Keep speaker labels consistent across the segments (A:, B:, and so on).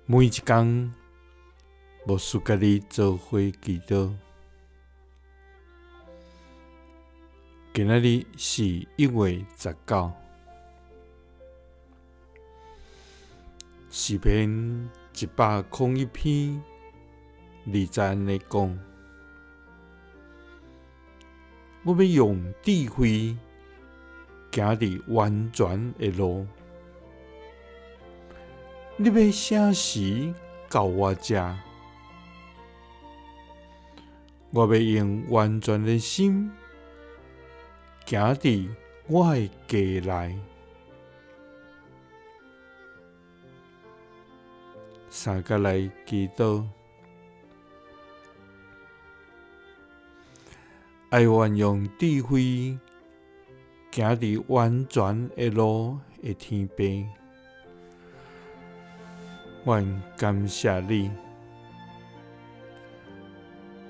A: 每一工，牧師佮你做伙祈禱。今仔日是1月19，詩篇101篇2節按呢講：我欲用智慧行佇完全的路。你欲啥時到我遮？我欲用完全的心行佇我的家內。三佮來祈禱，愛願用智慧行佇完全的路的天父，阮感謝你，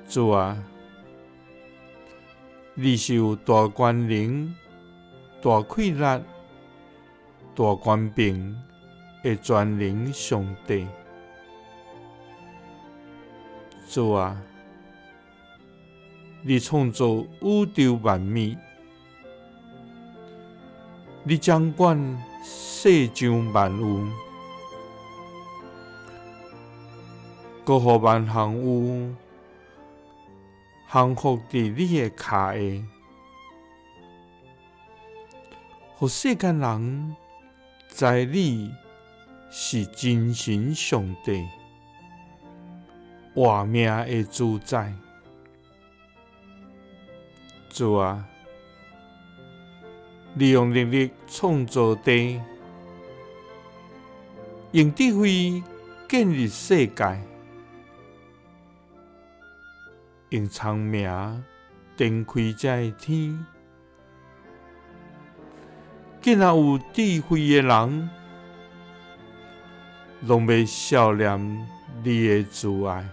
A: 主啊，你是有大權能、大氣力、大權柄的全能上帝。主啊，你創造宇宙萬物，你掌管世上萬有，閣予萬項有降服佇你的跤下，予世間人知你是真神上帝，活命的主宰。主啊，你用能力創造地，用智慧建立世界，用聰明展開這个天。囝若有智慧的人，攏欲數念你的慈愛。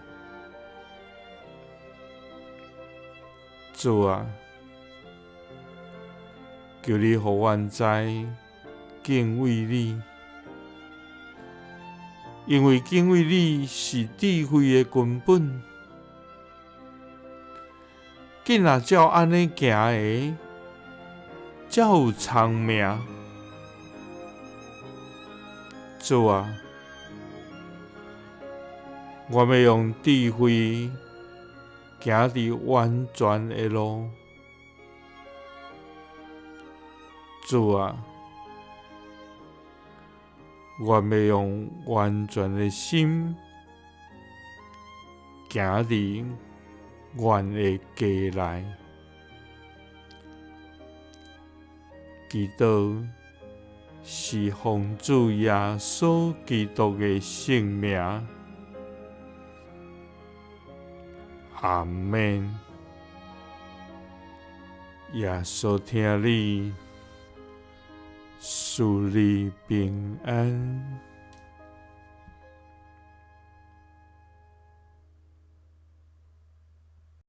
A: 主啊，求你予阮知敬畏你，因為敬畏你是智慧的根本。囝若照按呢行的，才有聰明。主啊，我欲用智慧行佇完全的路。主啊，我欲用完全的心行佇阮的家內。祈禱是奉主耶穌基督的聖名。阿們。耶穌疼你，賜你平安。